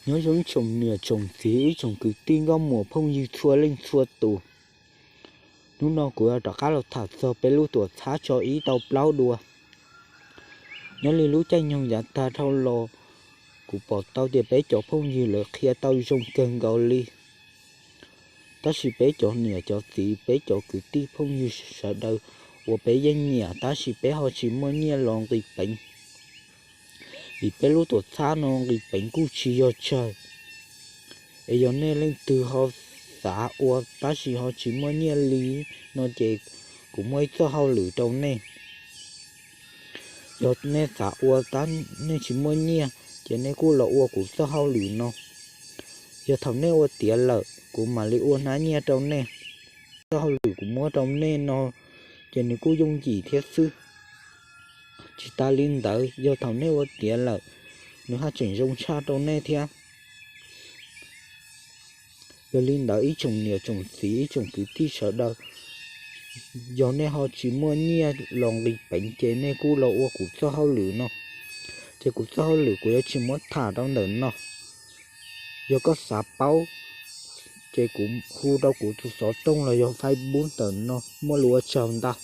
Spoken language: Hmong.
Nyob zoo ib tsoom niam tsoom txiv, ib tsoom kwv tij nkauj muam phooj ywg txhua leej txhua tus. Hnub no kuv yuav rov qab los tham txog peb lub tuam txhab tso ib tau plaub dua. Nyob li lub caij nyoog yav tag dhau los, kuv pom tau tias peb cov phooj ywg lawv qhia tau zoo kawg nkaus li. Tab sis peb cov niam cov txiv, peb cov kwv tij phooj ywg sawv daws uas peb yeej nyiam, tab sis peb ho tsis muaj nyiaj los nqis peev. Vim peb lub tuam txhab no nqis peev kuj tsis yog tsawg. Es yog nej leej twg ho xav ua tab sis ho tsis muaj nyiaj li no ces kuv muaj ib txoj hauj lwm rau nej. Yog nej xav ua tab nej tsis muaj nyiaj, ces nej kuj los ua kuv txoj hauj lwm no. Yog thaum nej ua tiav lawm, kuv mam li ua hnab nyiaj rau nej. Txoj hauj lwm kuv muab rau nej no, ces nws kuj yooj yim thiab xwb. Tsis tas li ntawd, yog thaum nej ua tiav lawm, nws haj tseem zoo tshaj rau nej thiab. Yog li ntawd ib tsoom niam tsoom txiv, ib tsoom kwv tij sawv daws, yog nej ho tsis muaj nyiaj los nqis peev ces nej kuj los ua kuv txoj hauj lwm no. Ces kuv txoj hauj lwm kuv yuav tsis muab tham rau ntawm no. Yog koj xav paub, ces kuv hu rau kuv tus xov tooj los yog Facebook ntawm no, muaj lus ua tsaug ntag.